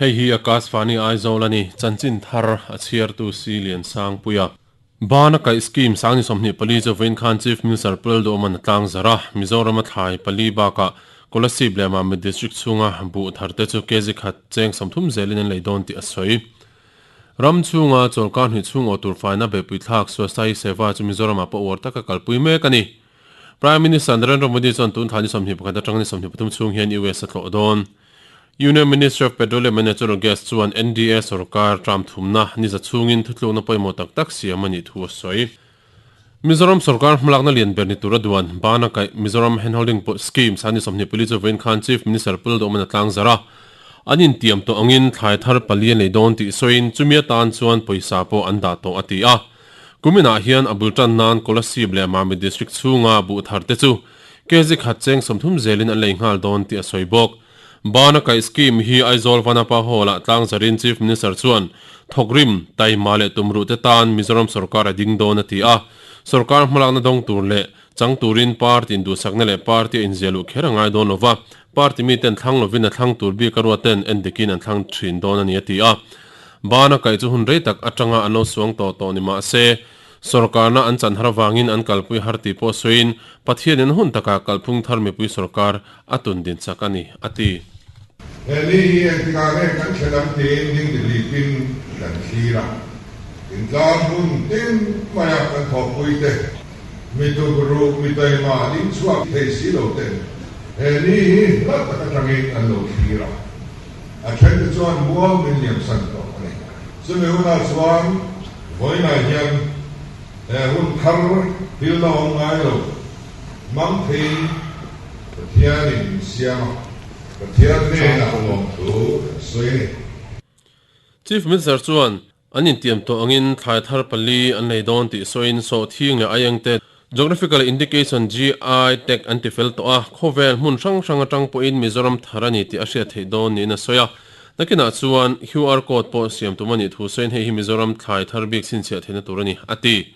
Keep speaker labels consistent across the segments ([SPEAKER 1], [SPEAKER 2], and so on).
[SPEAKER 1] Hei hi Akashvani Aizawl a ni, chanchin thar a chhiartu Si Liansangpuia. Bana kaih scheme 24 chu vawiin khan Chief Minister Pu Lalduhawman a tlang zarh a, Mizorama thlai pali bakah Kolasib leh Mamit District chhunga buh tharte chu kg khat cheng 30 zelin an lei dawn tih a sawi. Ram chhunga chawlkar hnih chhung aw tur faina beihpui thlak Swasthai Seva chu Mizoramah pawh uar taka kalpui mek a ni. Prime Minister Narendra Modi chuan tun thla ni 21 atanga ni 23 chhung hian US a tlawh dawn. Union Ministry of Petroleum and Natural Gas chuan NDA sorkar tram thumna ni za chhungin thutlukna pawimawh tak tak siam a nih thu a sawi. Mizoram sorkar hmalakna lian ber ni tura duan bana kaih Mizoram Handholding Scheme sani 24 chu vawiin khan Chief Minister Pu Lalduhawman a tlang zarh a. An intiam tawh angin thlai thar pali a nei dawn tih sawiin chumi atan chuan pawisa pawh an dah tawh a ti a. Kuminah hian a bul tan nan Kolasib leh Mamit District chhunga buh thar te chu kg khat cheng 30 zelin an lei nghal dawn tih a sawi bawk. Bana kaih scheme hi Aizawl Vanapa Hall-ah tlangzarin Chief Minister chuan thawkrim, taima leh tumruh te tan Mizoram sorkar a ding dawn a ti a. Sorkar hmalakna dawng tur leh chang turin party induhsakna leh party a inziah luh kher a ngai dawn lova, party miten thlang lovin a thlang tur bik a ruaten endikin an thlang thin dawn a ni a ti a. Bana kaih chu hun rei tak atanga an lo suang tawh tawh ni mah se, Sorkarna an chan har avangin an kalpui har tih pawh sawiin, Pathianin hun takah kalphung thar mipui sorkar a tun din chak a ni, a ti.
[SPEAKER 2] He ni hi engtikah nge kan thlen ang tiin ding dihlipin kan thlir a, intlar hmun tin maia kan thawhpuite, mi tukruh, mi taima ding chhuak thei si lo ten he ni hi hla tak atangin an lo thlir a, a thente chuan mual min liamsan tawh a ni. Chumi hunah chuan vawiinah hian he hun thar thil la awm ngai lo hmang theiin Pathianin min siam a, Pathian hnenah lawmthu kan sawi a ni.
[SPEAKER 1] Chief Minister chuan an intiam tawh angin thlai thar pali an lei dawn tih sawiin sawhthing leh aiengte Geographical Indication, GI, tag an ti fel tawh a, khawvel hmun hrang hrang atang pawhin Mizoram thar a ni tih a hriat theih dawn niin a sawi a. Nakinah chuan QR code pawh siam tum a nih thu sawiin hei hi Mizoram thlai thar bik chhinchhiah theihna tur a ni, a ti.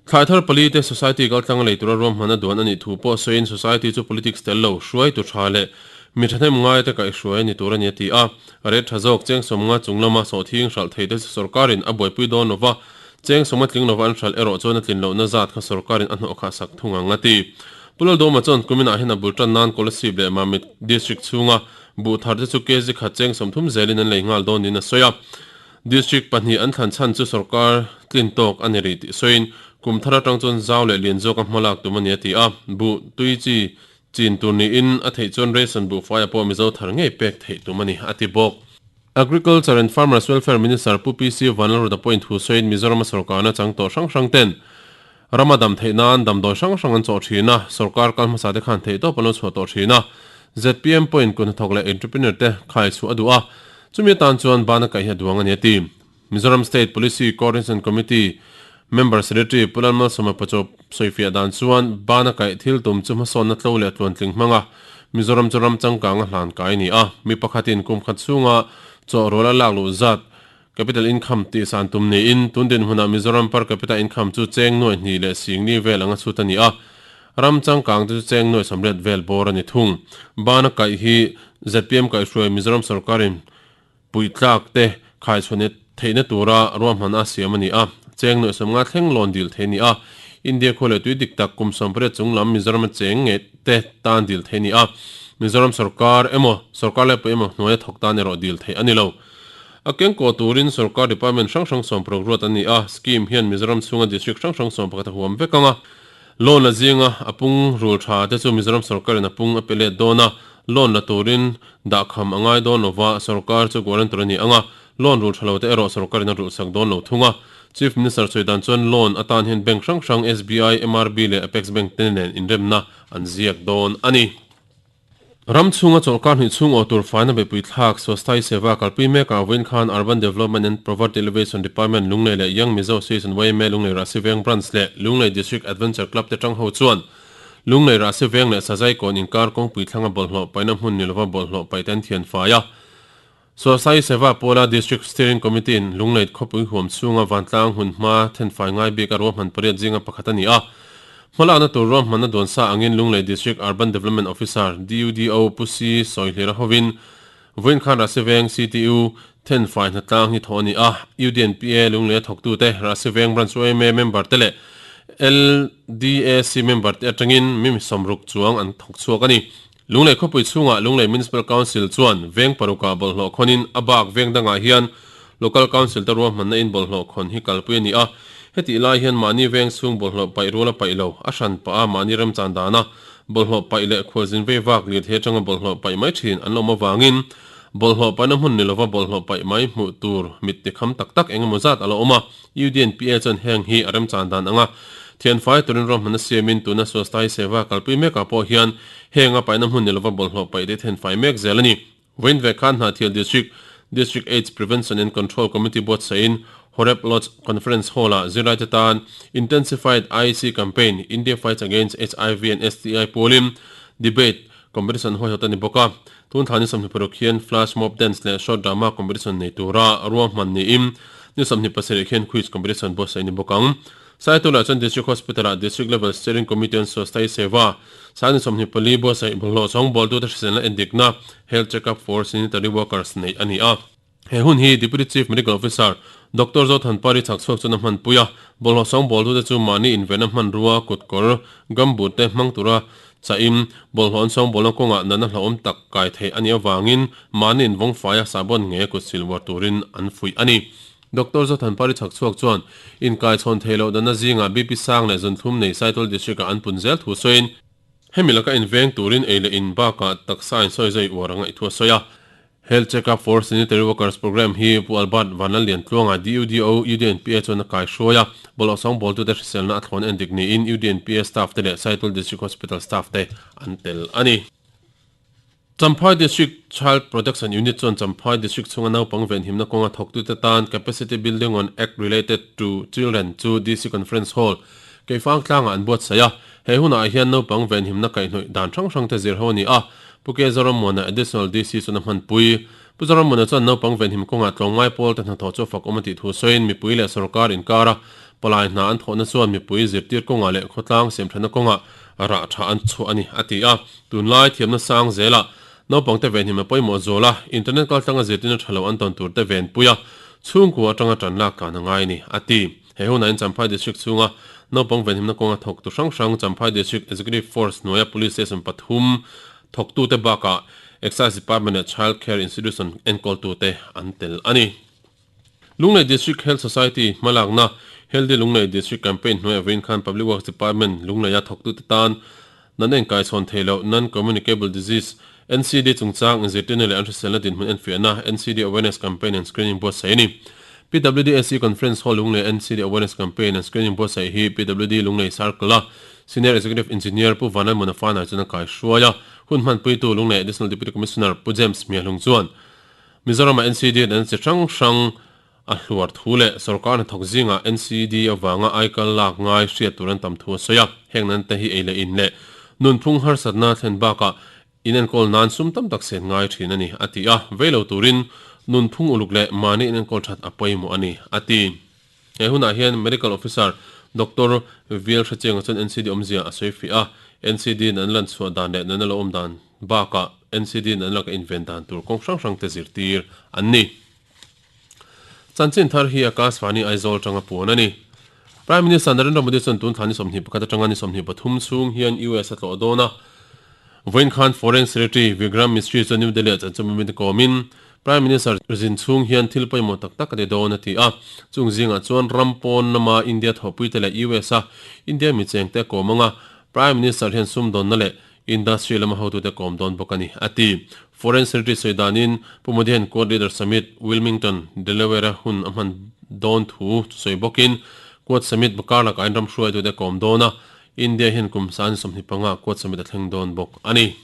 [SPEAKER 1] Thlai thar pali te Society kaltlang lei tura ruahman a duan a nih thu pawh sawiin Society chu politics tel lo, hruaitu tha leh mi thahnem ngaite kaihhruai a ni tur a ni a ti a. Rate tha zawk cheng 50 chung lama sawhthing hralh theih te chu sorkarin a buaipui dawn lova, cheng 50 tling lova an hralh erawh chuan a tlin lohna zat kha sorkarin a hnawh khah sak thung ang a ti. Pu Laldawma chuan kuminah hian a bul tan nan Kolasib leh Mamit District chhunga buh thar te chu kg khat cheng 30 zelin an lei nghal dawn niin a sawi a. District pahnih an thlan chhan chu sorkar tlin tawk a ni rih tih sawiin kum thar atang chuan zau leh lian zawka hma lak tum a ni a ti a. Buh tui chi chin tur niin a theih chuan ration buhfaia pawh Mizo thar ngei pek theih tum a ni a ti bawk. Agriculture and Farmers Welfare Minister Pu PC Vanlalruta pawhin thu sawiin Mizorama sorkarna chang tawh hrang hrang ten Rama dam theih nan damdawi hrang hrang an chawh thin a, sorkar kal hmasa te khan theihtawp an lo chhuah tawh thin a. Zpm pawhin kut hnathawk leh entrepreneur te khai chhuah a duh a, chumi atan chuan ban a kaih hi a duang a ni a ti. Mizoram State Policy Coordination Committee Member Secretary Pu Lalmalsawma Pachaw sawifiah dan chuan ban a kaih thil tum chu hmasawnna tlo leh tluantling hmang a, Mizoram chu ram changkang a hlan kai a ni a, mi pakhatin kum khat chhunga chawh rual a lak luh zat Capital income tih san tum niin, tun dinhmunah Mizoram per capita income chu cheng nuai hnih leh singli vel anga chhut a ni a, ram changkang te chu cheng nuai 80 vel bawr a ni thung. Bana kaih hi zpm kaihhruai Mizoram sorkarin puitlak te khaichhuah theihna tura ruahman a siam a ni a, cheng nuai 50 thleng loan dil thei a ni a, India khua leh tui dik tak kum 80 chung lam Mizorama cheng nge te tan dil thei a ni a, Mizoram sorkar emaw sorkar laipui emaw hnuaia thawk tan erawh dil theih a ni lo. A kengkaw turin sorkar department hrang hrang 60 ruat an ni a, scheme hian Mizoram chhunga district hrang hrang 11 a huam vek ang a. Loan la zinga a pung rul tha te chu Mizoram sorkarin a pung a pe let dawn a, loan la turin dahkham a ngai dawn lova, sorkar chu guarantor a ni ang a, loan rul tha lo te erawh sorkarin a rulhsak dawn lo thung a. Chief Minister sawi dan chuan loan atan hian bank hrang hrang SBI, MRB leh Apex Bank te nen inremna an ziak dawn a ni. Ram chhunga chawlhkar hnih chhung aw tur faina beihpui thlak Swasthai Seva kalpui mekah vawiin khan Urban Development and Poverty Alleviation Department Lunglei leh Young Mizo Association yma Lunglei Rahsi Veng Branch leh Lunglei District Adventure Club te tang ho chuan Lunglei Rahsi Veng leh Sazai kawn inkar kawngpui thlanga bawlhhlawh paihna hmun ni lova bawlhhlawh paih te an thian fai a. Swasthai Seva pawla District Steering Committee in Lunglei khawpui huam chhunga vantlang hun hma thenfai ngai bik a ruahman pariat zinga pakhat a ni a. Hmalakna tur ruahmanna duan sa angin Lunglei District Urban Development Officer, DUDO, Pu Si Sawihlira hovin Vawiin khan Rahsiveng CTU thenfai hnatlang hi thawh a ni a, UDNPA Lunglei a thawktute, Rahsiveng Branch yma member te leh LDAC member te atangin mi 60 chuang an thawk chhuak a ni. Lunglei khawpui chhungah Lunglei Municipal Council chuan veng parukah bawlhhlawh khawnin a bak veng dangah hian Local Council te ruahmanna in bawlhhlawh khawn hi kalpui a ni a. Hetih lai hian mahni veng chhung bawlhhlawh paih rual a paih lo, a hran pah a mahni remchan dana bawlhhlawh paih leh khualzin vei vak lirthei atanga bawlhhlawh paih mai thin an lawm avangin bawlhhlawh paihna hmun ni lova bawlhhlawh paih mai hmuh tur mit tikham tak tak engemaw zat a la awm a. UDNPA chuan heng hi a remchan dan anga thianfai turin ruahmanna siamin tuna Swasthai Seva kalpui mekah pawh hian heng a paihna hmun ni lova bawlhhlawh paih te thenfai mek zel a ni. Vawiin ve khan Hnahthial District, District AIDS Prevention and Control Committee buatsaihin Horeb Lodge Conference Hall-ah zirlaite tan Intensified IEC Campaign, India Fights Against HIV and STI pualin Debate Competition huaihawt a ni bawk a. Tun thla ni 26 hian Flash Mob Dance leh Short Drama Competition nei tura ruahman niin ni 27 hian Quiz Competition buatsaih a ni bawk ang. Saitulah chuan District Hospital-ah District Level Steering Committee on Swasthai Seva, Sangni 24 buatsaih bawlhhlawh chawngbawltute hriselna endikna, Health Check-up for Sanitary Workers, neih a ni a. He hun hi Deputy Chief Medical Officer, Doctor Zothanpari chhakchhuak chuan a hmanpui a, bawlhhlawh chawngbawltute chu mahni invenna hmanrua, kutkawr, gumboot te hmang tura chahin bawlhhlawh an chawngbawlna kawngah natna hlauhawm tak kai theih a nih avangin mahni invawng faia sahbawn ngeia kut sil uar turin an fuih a ni. Doctor Zothanpari chhakchhuak chuan inkaichhawn theih loh danna zingah BP sang leh zunthlum nei Saitual District-ah an pun zel thu sawiin, hemi laka inveng turin ei leh in bakah taksa insawizawi uar a ngaih thu a sawi a. Health Check-up for Sanitary Workers Programme hi Pu Albert Vanlalliantluanga, DUDO, UDNPA chuan a kaihruai a, bawlhhlawh sawngbawltute hriselna a thlawn endik niin UDNPA staff te leh Saitual District Hospital staff te an tel a ni. Champhai District Child Protection Unit chuan Champhai District chhunga naupang venhimna kawnga thawktute tan Capacity Building on Act Related to Children chu DC Conference Hall, Keifang tlangah an buatsaih a. He hunah hian naupang venhimna kaihhnawih dan hrang hrangte zir ho a ni a. Pu K. Zorammuana, Additional DC chuan a hmanpui. Pu Zorammuana chuan naupang venhim kawngah tlawmngai pawlte hnathawh chu a fakawm a tih thu sawiin mipui leh sorkar inkara palai hna an thawhna chuan mipui zirtir kawngah leh khawtlang siamthatna kawngah rah tha an chhuah a ni, a ti a. Tunlai thiamna sang zelah naupangte venhim a pawimawh zual a, internet kaltlanga zirtirna tha lo an tawn turte venpui a, chhungkua atanga tan lak tlan a ngai a ni, a ti. He hunah hian Champhai District chhunga naupang venhimna kawnga thawktu hrang hrang Champhai District Executive Force hnuaia Police Station pathum thawktute bakah Excise Department leh Child Care Institution enkawltute an tel a ni. Lunglei District Health Society hmalakna Healthy Lunglei District Campaign hnuaiah vawiin khan Public Works Department Lungleia thawktute tan nan enkaichhawn theih loh Non-Communicable Disease, NCD, chungchang inzirtirna leh an hriselna dinhmun enfiahna NCD Awareness Campaign and Screening buatsaih a ni. PWDSC Conference Hall Lunglei NCD Awareness Campaign and Screening buatsaih hi PWD Lunglei Circle-a Senior Executive Engineer Pu Vanlalmuna Fanai chuan a kaihruai a, hun hmanpuitu Lunglei Additional Deputy Commissioner Pu James Hmiahlung chuan Mizoram-ah NCD an chi hrang hrang a hluar thu leh sorkar hnathawk zingah NCD avanga aikal lak ngai hriat tur an tam thu a sawi a. Heng nan te hi ei leh in leh nunphung harsatna thlen bakah inenkawl nan sum tam tak sen ngai thin a ni, a ti a. Vei lo turin nunphung uluk leh mahni inenkawl that a pawimawh a ni, a ti. He hunah hian Medical Officer Doctor Viel Hrechianga chuan NCD awmzia a sawi fiah a, NCD in an lan chhuah dan leh nana lo awm dan bakah NCD in an laka inven dan tur kawng hrang hrang te zirtir an ni. Chanchin thar hi Akashvani Aizawl atanga puan a ni. Prime Minister Narendra Modi chuan tun thla ni 21 atanga ni 23 chhung hian US a tlawh dawn a. Vawiin khan Foreign Secretary Vikram Misri chuan New Delhi-ah chanchin mite kawmin Prime Minister zin chhung hian thil pawimawh tak tak a ti dawn a ti a. Chung zingah chuan ram pawn lama India thawhpuite leh US-a India mi chengte a kawm anga Prime Minister hian sumdawnna leh industry lama hotute kawm dawn bawk a ni, a ti. Foreign Secretary sawi danin Pu Modi hian Quad Leader Summit, Wilmington, Delaware-a hun a hman dawn thu sawi bawkin Quad Summit kar lakah in ram hruaitute kawm dawn a, India hian kum san 25 Quad Summit a thleng dawn bawk a ni.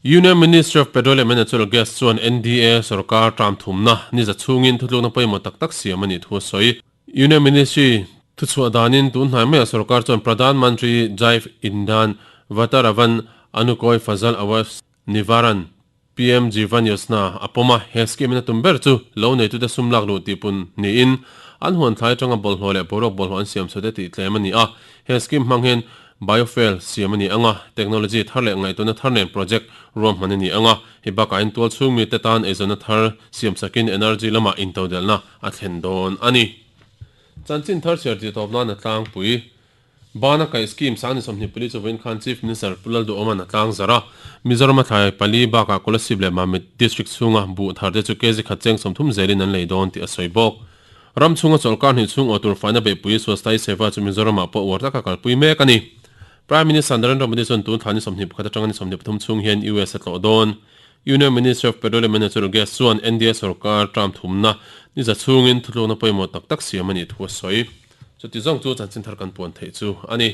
[SPEAKER 1] Union Ministry of Petroleum and Natural Gas chuan NDA sorkar term thumna ni za chhungin thutlukna pawimawh tak tak siam a nih thu a sawi. Union Ministry thuchhuah danin tun hnai maiah sorkar chuan Pradhan Mantri Jaiv Indhan Vataravan Anukoi Fazal Awas Nivaran, PM Jeevan Yojana, a pawm a, he scheme in a tum ber chu lo neitute sum lak luh tihpun niin an huan thlai atanga bawlhhlawh leh boruak bawlhhlawh an siam chhuah te tih tlem a ni a. He scheme hmang hian. Biofuel siam a ni ang a, technology thar leh ngaihtuahna thar nen project ruahman a ni ang a, hei bakah hian tualchhung mite tan eizawnna thar siam sakin energy lamah intodelhna a thlen dawn a ni. Chanchin thar chhiar tih tawp nan a tlangpui. Bana kaih scheme sang ni 24 chu vawiin khan Chief Minister Pu Lalduhawma'n a tlang zarh a. Mizoram a thlai pali bakah Kolasib leh Mamit District chhunga buh thar te chu kg khat cheng 30 zelin an lei dawn tih a sawi bawk. Ram chhunga chawlhkar hnih chhung aw tur faina beihpui Swasthai Seva chu Mizoramah pawh uar taka kalpui mek a ni. Prime Minister Narendra Modi chuan tun thla ni 21 atanga ni 23 chhung hian US a tlawh dawn. Union Ministry of Petroleum and Natural Gas chuan NDA sorkar term thumna ni za chhungin thutlukna pawimawh tak tak siam a nih thu a sawi. Chuti zawng chu chanchin thar kan puan theih chu a ni.